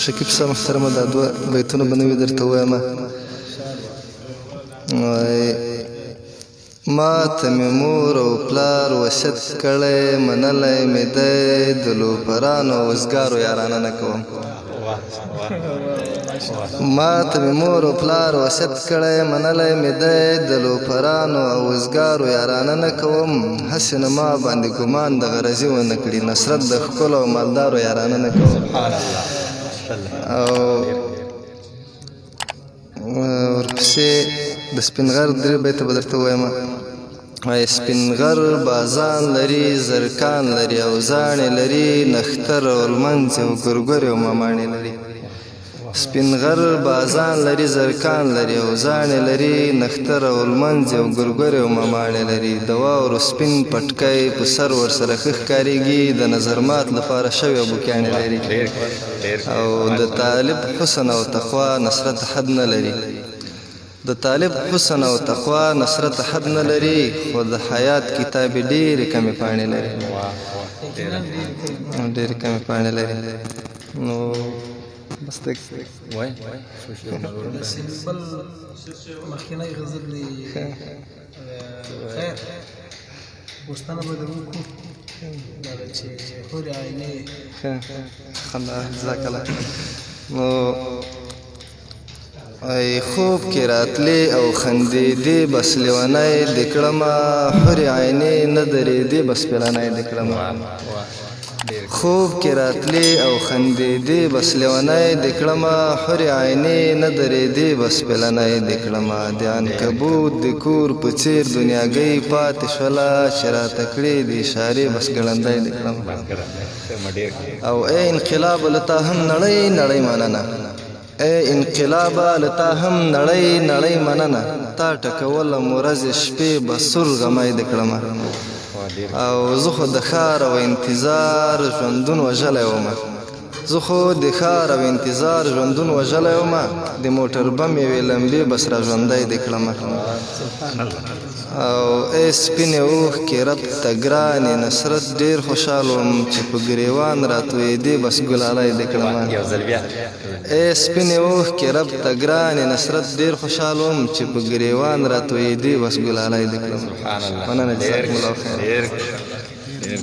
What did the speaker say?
شکیب صاحب محترمه، دا دوه بیتونه به نوي درته ووایم. ما ته مې مور او پلار وصیت کړی، منلی مې دی، د لوپرانو او وزګارو یارانه نه کوم. ما ته مې مور او پلار وصیت کړی، منلی مې دی، د لوپرانو او وزګارو یارانه نه کوم. هسې نه ما باندې ګمان د غرضي ونه کړي، نصرت د ښکلو او مالدارو یارانه نه کوم. او ورپسې د سپین غر درې بیته به درته ووایم. وایي سپین غر بازان لري، زرکان لري او زاڼې لري، نښتر او لمنځې او ګرګورې او ماماڼې لري. سپین غر بازان لري، زرکان لري او زاڼې لري، نښتر او لمنځې او ګرګورې او ماماڼې لري. د واورو سپین پټکی په سر ورسره ښه ښکارېږي، د نظرمات لپاره شوې او بوکیاڼې لري. او د طالب حسن او تقوا نصرت حد نه لري، د طالب حسن او تقوا نصرت حد نه لري، خو د حیات کتاب ډېرې کمې پاڼې لري، ډېرې کمې پاڼې لري. نو بس تک وای. بل مخکینی غزل دی. خیر، پوښتنه به درې وکړو دغه چې حورې عینې. خندا، جزاک الله. نو ای خوب کې راتلې او خندېدې، بس لیونی دې کړمه. حورې عینې نه درېدې، بس پلانی دې کړمه. خوب کې راتلې او خندېدې، بس لیونی دې کړمه. حورې عینې نه درېدې، بس پلانی دې کړمه. د عنکبوت د کور په څېر دنیاګۍ پاتې شوله، چې راته کړې دې اشارې، بس ګړندی دې کړمه. او ای انقلاب له تا هم نړۍ نړۍ مننه، ای انقلابه له تا هم نړۍ نړۍ مننه، تا ټکولم ورځې شپې، بس سور غمی دې کړمه. او زه خو د ښار او انتظار ژوندون وژلی وم، زه خو د ښار او انتظار ژوندون وژلی وم، د موټر بم یوې لمبې بس را ژوندی دې کړمه. او ای سپینې اوښکې رب ته ګرانې نصرت، ډېر خوشحال وم چې په ګریوان راتویېدې، بس ګلالی دې کړمه. یو ځل بیا. ای سپینې اوښکې رب ته ګرانې نصرت، ډېر خوشحال وم چې په ګریوان راتویېدې، بس ګلالی دې کړمه. مننه، جزاکم الله خیر. ډېر ډېر.